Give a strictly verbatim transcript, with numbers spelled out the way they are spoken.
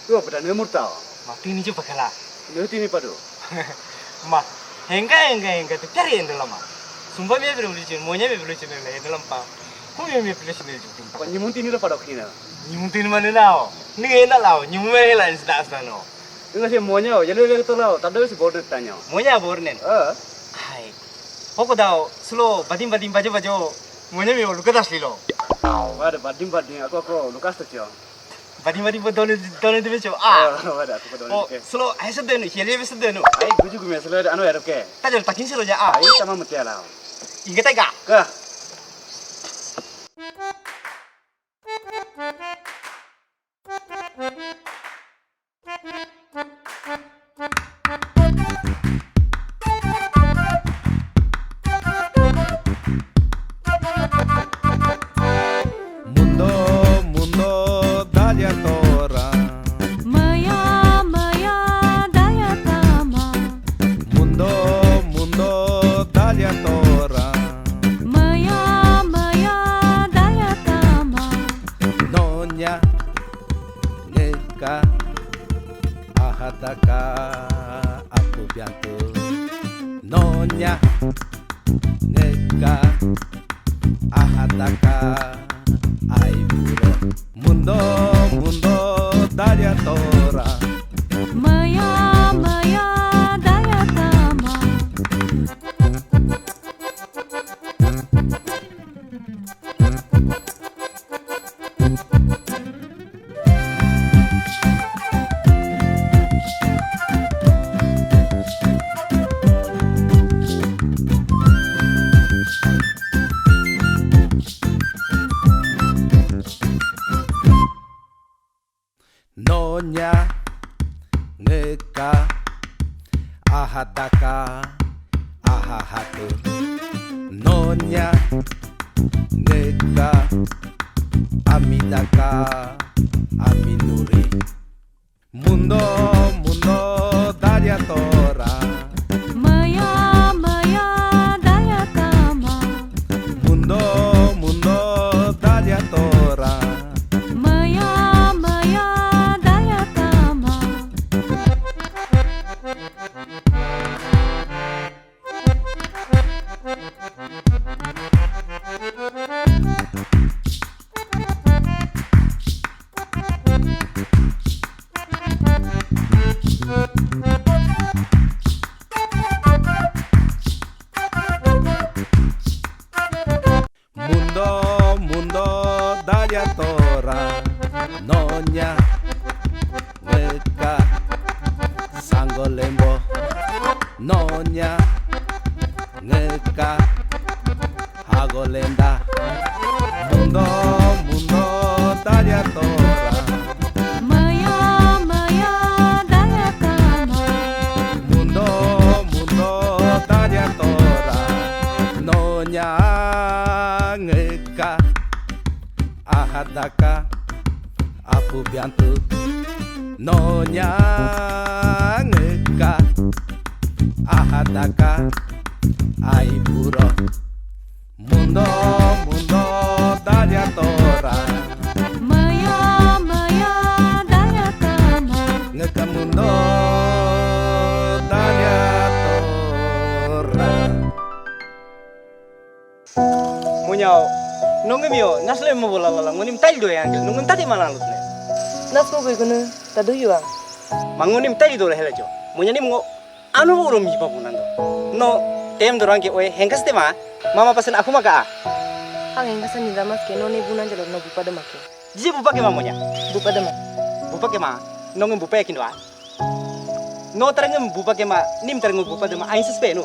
Tu apa dah nemur tau? Ma tini je pakala. Neu tini padu. Ma, hengka hengka hengka tu cari yang dalam ma. Sumba me beri lucu, monya me beri lucu me dalam pa. Kung me beri lucu me jutin pa. Nyimun tini lo padok hina. Nyimun tini mana nau? Ni enak lau, nyimun me lah insda asna no. Enggak sih monya, jadi dia tu lau, tadi si border tanya. Monya border nen. Eh. Hai. Hoko dau, slow, badim badim bajo bajo. Monya me luka das lilo. Wada badim badim, aku aku lukas tu cio. Badi badi bo done done de becho. Ah. Oh, wada aku done. Oh, ke. Selo ai sedenu, hiali be sedenu. Ai guju gume selo anu ya ke. Tajal takin selo ja. Ah. Ai sama mutia lah. Ingat ga? Ke. Ahataka apu biantu. Nonya ngeka ahataka ai puro. Mundo mundo daria tora. Maya maya daria tama. Nonya ngeka ahataka ahahatu. Nonya ngeka amidaka aminuri. Mundo mundo daria tora. Maya maya daria tama. Mundo mundo daria tora. Maya maya daria tama. Mundo mundo daria tora. Nonya ngeka sango lembo. Nonya ngeka hago lenda. Mundo mundo daria tora. Maya maya daria tama. Mundo mundo daria tora. Nonya ngeka ahataka apu biantu. Nonya ngeka ahataka ai puro. Mundo mundo daria tora. Maya maya daria tama. Ngeka mundo daria tora. Munyau, nongi mio, nasle mo bola lala, ngoni mtai do yang, nongi mtai malang lut ne. Nas ko gui guna, tadu yuang. Mangoni mtai do hela jo. Munyani mo anu ulo mi papu nando. No, tem dorang ke oe, hengkas te ma, mama pasen aku maka. Ang hengkas ni damas ke, no ne bunan jalo no bupa de make. Jiji bupa ke ma munya. Bupa de ma. Bupa ke ma, nongi bupa yakin doa. No terengem bupa ke ma, nim terengem bupa de ma, ain sespe no.